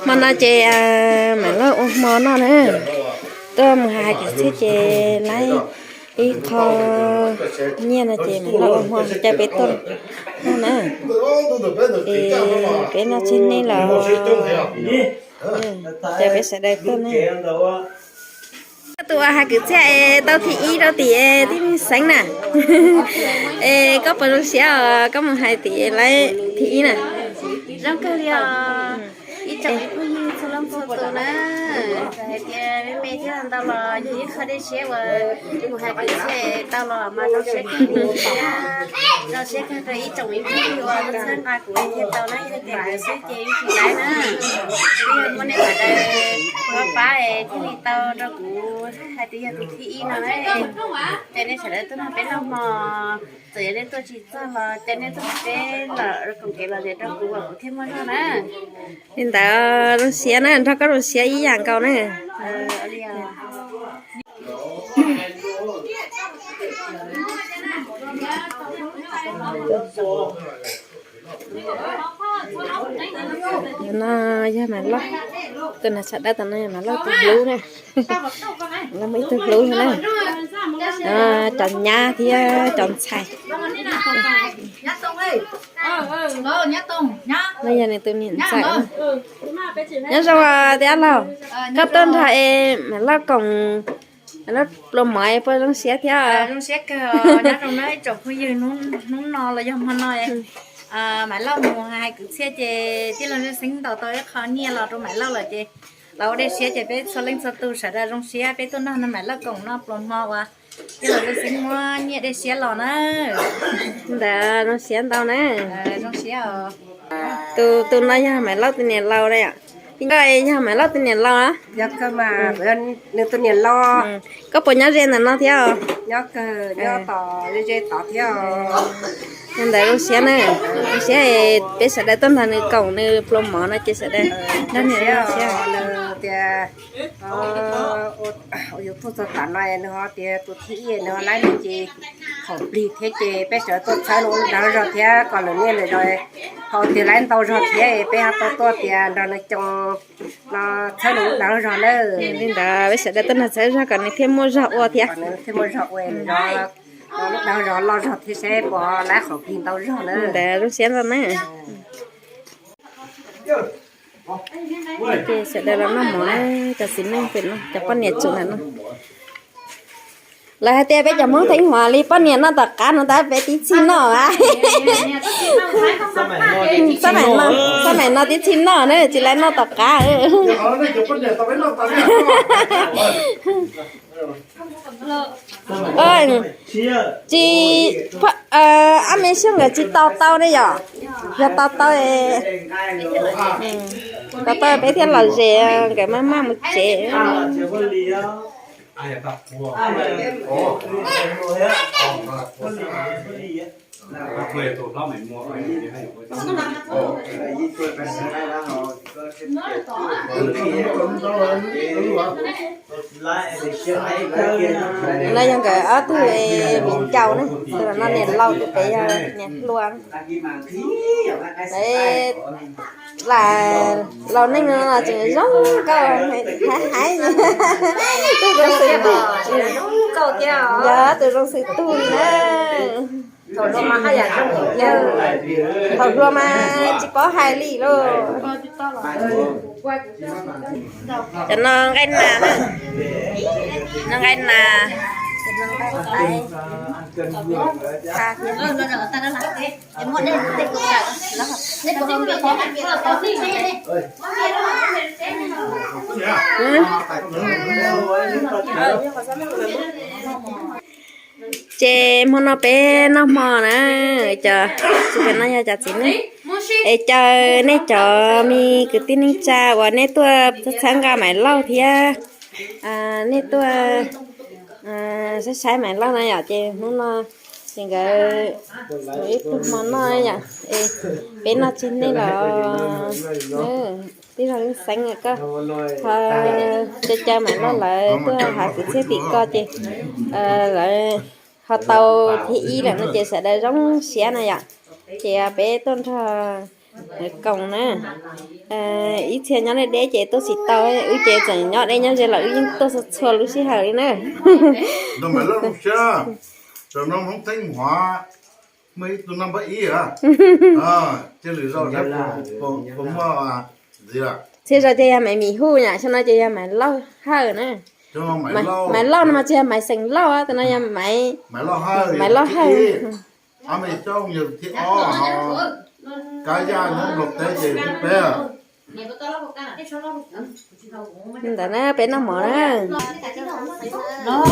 Hmo no ces Maiv Lauj ua hmo noj na. Tuaj mus hais kwv txhiaj ces laib ib qho nyiaj no ces Maiv Lauj ua hmo caw peb tuaj noj na. Es peb noj tseg nej los caw peb sawv daws tuaj na. Koj tus uas hais kwv txhiaj es tau thib ib rau tim tij Neej Xeeb na. Es koj puas zoo siab os koj mus hais tim laib thib ib na? Zoo kawg li os. Ib tsoom phooj ywg txhua leej txhua tus na, txawm hais tias me me thiab ntau los yog ib qho dej siab uas mus hais kwv txhiaj tau los mas zoo siab kawg li thiab. Zoo siab kawg rau ib tsoom me phooj ywg uas txhawb nqa kuv thiaj tau na, yog tias kuv xwb ces yeej tsis laib na. Twb yog muaj nej sawv daws pab pab es thiaj li tau rau kuv hais tias yog tus thib ib no na. Ces nej sawv daws tuaj nrog peb noj hmo, txawm yog nej tuaj tsis txog los ces nej tuaj nrog peb los koom kev lom zem rau kuv uas kuv thiaj muaj zog na. Li ntawd zoo siab na, nrog koj zoo siab ib yam nkaus na. No yog Maiv Lauj, tus nas tsham dawb tom no yog Maiv Lauj tus hlub na. Muaj ib tug hlub na, cov nyab thiab cov ntxhais. No yog nws tus niam ntxawm. Nyob zoo tiab laug, koj tuaj nrog es Maiv Lauj koom pluas mov puas zoo siab thiab? Zoo siab kawg, nyob zoo na ib tsoom phooj ywg, hnub no los yog hmo no Maiv Lauj mus hais kwv txhiaj ces tij laug Neej Xeeb ntaus tau ib qho nyiaj los rau Maiv Lauj lawm ces los ua dej siab ces peb txhua leej txhua tus sawv daws zoo siab peb tuaj nrog Maiv Lauj koom noj pluas hmo uas tij laug Neej Xeeb muab nyiaj dej siab los na. Ntawd zoo siab ntau na. Zoo siab. Tus tus no yog Maiv Lauj tus niam laus na yom? Koj yog Maiv Lauj tus niam laus na? Yog kawg mas, nws tus niam laus. Koj puas nyob ze ntawm no thiab? Nyob kawg, nyob tom ze ze tod thiab. Yog ntawd zoo siab na, zoo siab peb sawv daws tuaj nrog nws koom nws pluas mov no ces sawv daws nrog nws zoo siab. Nws tias ua YouTube txog tav no nws ho tias tus thib ib nws ho laib nws ces qhov plig thiab ces peb sawv daws tuaj txhawb nws ua lub dag lub zog thiab kom lwm niaj lwm zaus ho tias laib ntau zog thiab peb ho tau tuaj tias nrog nws coo no txhawb nws lub dag lub zog nawb. Li ntawd peb sawv daws tuaj nrog txhawb zog kom nws thiaj muaj zog ua thiab. Kom nws thiaj muaj zog ua, lub dag lub zog loj zog thiab seb puas laib qhov plig ntau zog nawb. Ntawd zoo siab ntau na. Ces sawv daws los noj mov na, cov txiv neej pem no, cov poj niam tseem ntawm no. Lawv hais tias peb cov Hmoob Theej Huav li poj niam noj tom qab no tab peb tib txhij noj a. Xab maim no tib txhij noj na, tsis lawv noj tom qab. Tsis, ab me xyoo nkawd tsis tau tau ne yom? Yog tau tau, tau tau peb thiaj lom zem, nkawd maj maj mus tsev. No yog nkawd ob tug viv ncaus na, tus no niam laus, tus pem yog niam hluas. Lam laus neej no tseem zoo nkauj, hais hais, tus zoo xws tus, yog tus zoo xws tus na. Thaum hluas mas tsis paub hais li lauj. Cov no nqaij nas na, no nqaij nas. Ces hmo no peb noj hmo na, cov, tsis, cov no yog cov txiv neej. Es caw nej cov me kwv tij neej tsa uas nej tuaj txhawb nqa Maiv Lauj thiab nej tuaj saib saib Maiv Lauj na yom, ces hnub no ces nkawd ib pluag hmo noj yom, peb noj tseg nej los, tij laug Leej Xeeb koj ho caw caw Maiv Lauj lawv tuaj hais kwv txhiaj tim ko ces lawv ho tau thib ib lawm no ces sawv daws zoo siab na yom. Ces peb tuaj nrog Koom na, ib txhia nyob deb deb ces tuaj tsis tau, wb ces tseem nyob deb nyob ze los wb yeej tuaj txhua txhua lub sij hawm li na. Txhia zaus ces yog Maiv Mis Huj yom, xyoo no ces yog Maiv Lauj Hawj na. Maiv Lauj no mas tsis yog Maiv Xeem Lauj, tus no yog Maiv Lauj Hawj. Ntawd na peb noj mov na. Lawv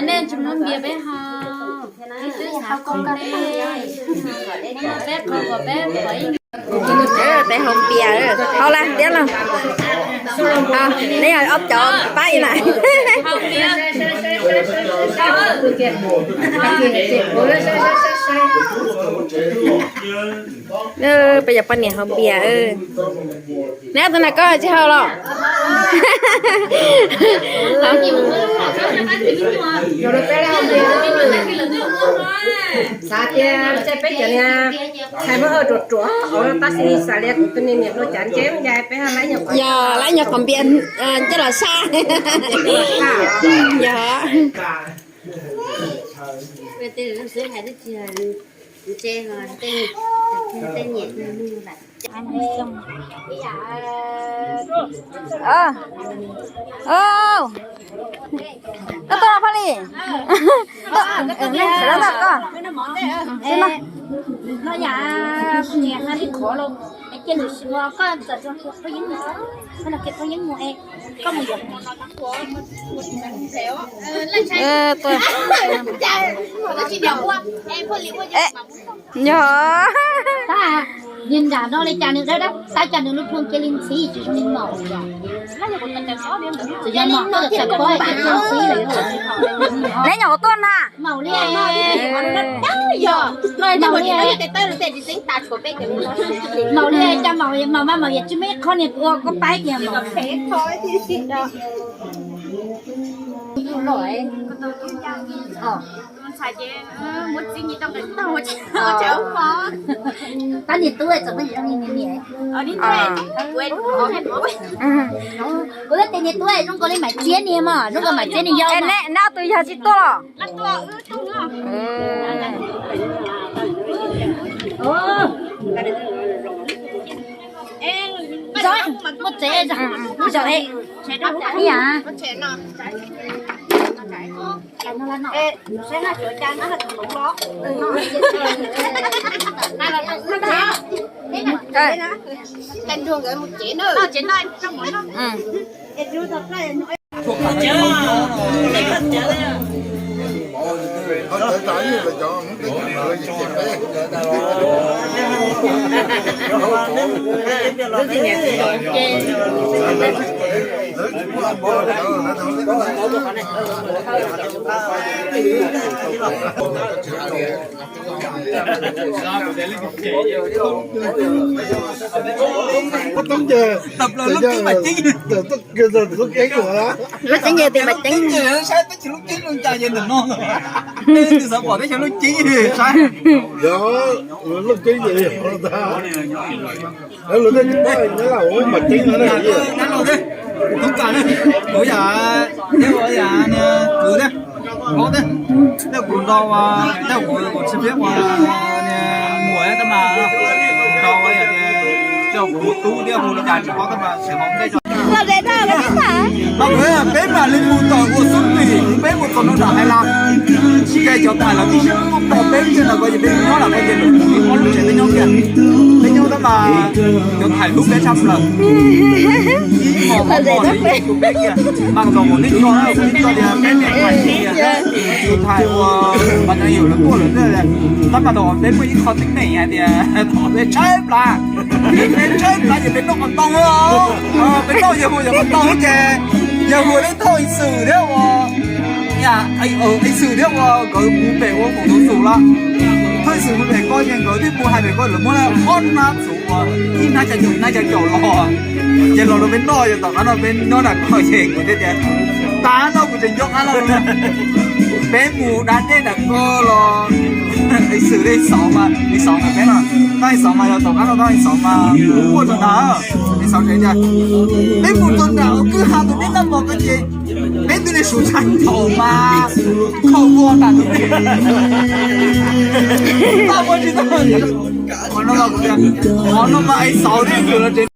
nej tsis muab npias peb haus, peb twb hau koob, peb qhov uas peb pom ib. Peb haus npias, haus lawm tiag los? Neb yog ob cov pab ib na. Peb yog poj niam haus npias. Neb tus na koj tsis haus los? Xav tias peb cov niag txhais muaj ruam ruam tab sis xav li kuv tus niam niam ua cas ntse ncai peb laib nyuag qhov npias ncej los sab. Yog. Koj tuaj pha li. Koj, koj. Yog. Tab sis nram no li cas nws dawb dawb, tab cas nws lub plhu cia li ntxhiv tsis zoo li maum. Neb nyuam qhuav tuaj na. Maum li cas maum, maum mas maum yam tsis muaj ib qho niag ua koj paib tias maum. Tab niag tub txawm pheej zoo niag niam. Kuv twb tias niag tub zoo nkaus li Maiv Txiab niag mas, zoo nkaus Maiv Txiab niag yau. Neb ob tug yog tsis tuaj los? Muaj tsev, muaj tsev, ib yam. Toob ces, lub ceeb ces tias Maiv Ceeb, saib teb chaws lub ceeb zoo cas ces ntawm no, xav pom teb chaws lub ceeb saib. Yog, lub ceeb ces yog ntag. Lawv tej tsis paub nyob Maiv Ceeb no na. Toob kas, kuv yam, kuv yam, kuv thiab, Hmoob thiab, tej kuv nrog ua, tej kuv tsis peb ua, muam tab mas nrog ua yam tias tej kuv hu tub thiab hu li cas tsis paub tab mas tsis hauv npe. Peb mam li mus tom ua xub ntim, peb mus txog nram hais las, ces cov thaim lawv kuj muaj pom peb kiag ntawm ko ces peb nyob lam ko ces lawv kuj ob lub tsev peb nyob kiag. Peb nyob tab mas cov thaim hlub peb tshaj plaws. Ib hmos hmos li hlub peb kiag, mas kom mus teb tso, teb tso tias peb niam thaim tias tus thaim uas mas neeg yawm lawv tuaj lawm, tab mas thaum peb muaj ib qho teeb meem hais tias thov peb tshaib plab, peb tshaib plab ces peb noj qos ntoo, peb noj yawg hu yawg qos ntoo ces yawg hu peb thauj ib xwm thiab ua, ib xwm thiab ua nkawd mus pem ua foom tus xum lawm. Thauj Xwm mus pem ko ces nkawd twb mus hais pem ko lawv muab ob hnab txhuv uas ib hnab xya caum ib hnab xya caum los, ces los rau peb noj, ces tom qab no peb nyob nram ko ces kuv thiaj tias, tas no kuv tseem nco qab los, peb mus da dej nram ko los, Xwm thiab Xauv mas, Xauv ntawm peb no, Xauv mas yog tom qab no Xauv mas quaj tso ntag, Xauv tias, peb mus txog nram kwj ha tus dej noj mov ko ces peb twb li suv tshaj thaum mas khaum vos nram tus dej, tau ua tsis tau, qhov no mas Xauv thiab Xwm los tsev